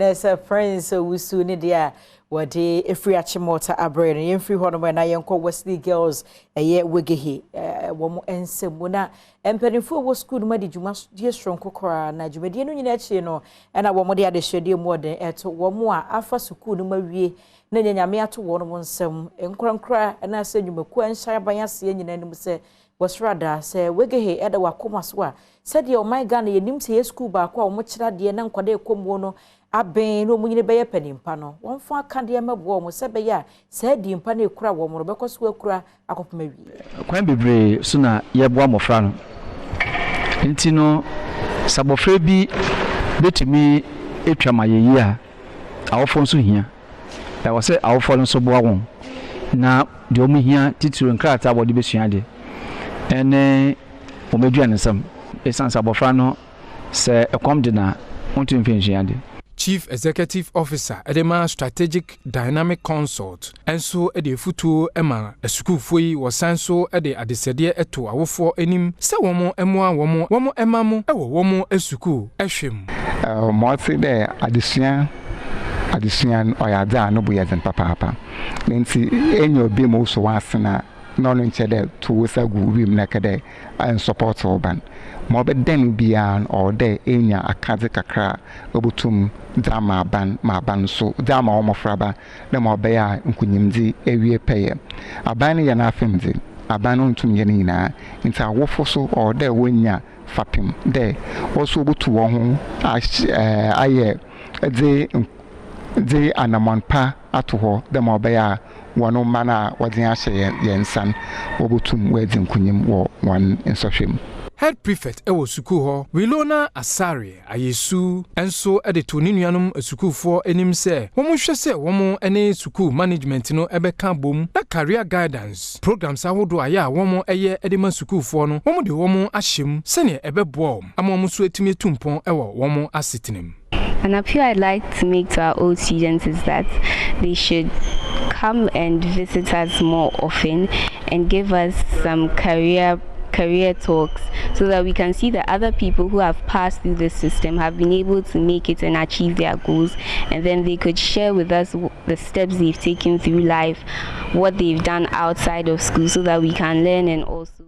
Na sɛ Prince Owusu ne deɛ a wɔde efiri Achimota abrɛ no, yɛmfiri hɔ nom na yɛnkɔ Wesley Girls, ɛyɛ Wegehe, wɔn nsɛm mu na mpanimfoɔ a wɔ sukuu no mu adi dwumadie soronko koraa. Na dwumadie no nyinaa akyi no, ɛna wɔn de adehyɛdeɛ mu ɔden ɛto wɔn a afa sukuu no mu awie na Nyame ato wɔn nsɛm nkorankora ɛna sɛ nnwumakuo nhyɛ aban aseɛ nyinaa anim sɛ wɔsoro ada sɛ Wegehe ɛda wakoma so a, sɛdeɛ ɔman Ghana yɛnim sɛ yɛ sukuu baako a wɔn kyerɛ adeɛ na nkwadaa ɛkɔ mu no abɛn na wɔn nyini bɛyɛ panimpa no, wɔmfa akadeɛ mɛboa wɔn sɛ bɛyɛ a saa di mpa no ekura wɔn no bɛkɔ so akura akɔpem awie. Kwan bebree so na yɛboa mmɔfra no. Nti no, sɛ abɔfra bi bɛtumi atwa ma yɛyi a, awofoɔ nso hia. Ɛwɔ sɛ awofoɔ no nso boa wɔn na deɛ wɔn hia titiri, nkrataa a wɔde bɛsua adeɛ ɛne wɔn aduane nsɛm, ɛsiane sɛ abɔfra no sɛ ɛkɔm de na wɔntumi mfa nsua adeɛ. Chief Executive Officer ɛde ma Strategic Dynamic Consult nso de afutuo ma asukuufoɔ yi. Wɔsan so de adesɛdeɛ to awofoɔ anim sɛ wɔn mmoa wɔn mma mo wɔ wɔn sukuu hwɛ mu. Ma ɔte dɛ adesua ɔyɛ adze a no bo yɛ dzen papaapa, nti enya obi ma oso w'asena na ɔno nkyɛ dɛ to wo nsa gu wiem na ɛka dɛ ɛnsupport wo ba no ma ɔbɛdan biara no, ɔwɔ dɛ enya akadze kakra a obotum dze ama aban ma aban so dze ama wɔn mmɔfraba na ma ɔbɛyɛ a nkunyimdzi awie pɛyɛ. Aban no yɛ n'afɛm dze, aban no ntum yɛ ne nyinaa, nti awofo so ɔwɔ dɛ wonya fapem dɛ wɔso wobutu wɔn ho ahyɛ ayɛ dze anamɔn pa ato hɔ dɛ ma ɔbɛyɛ a wɔn mma no a wɔdze ahyɛ yɛn nsa no, wɔbɛtum wɔadzi nkunyim wɔ wɔn nsɔhwɛ mu. Head prefect ɛwɔ sukuu hɔ, Wilona Asare Ayesu, nso de to ne nuanom asukuufoɔ anim sɛ wɔnhwɛ sɛ wɔn ne sukuu management no bɛka bom na career guidance programs ahodoɔ a yɛ a wɔn yɛ de ma sukuufoɔ no, wɔn de wɔn ahyɛ mu sɛnea ɛbɛboa wɔn ama wɔn nso atumi atu mpɔn wɔ wɔn asetena mu. An appeal I'd like to make to our old students is that they should come and visit us more often and give us some career talks so that we can see that other people who have passed through the system have been able to make it and achieve their goals, and then they could share with us the steps they've taken through life, what they've done outside of school, so that we can learn and also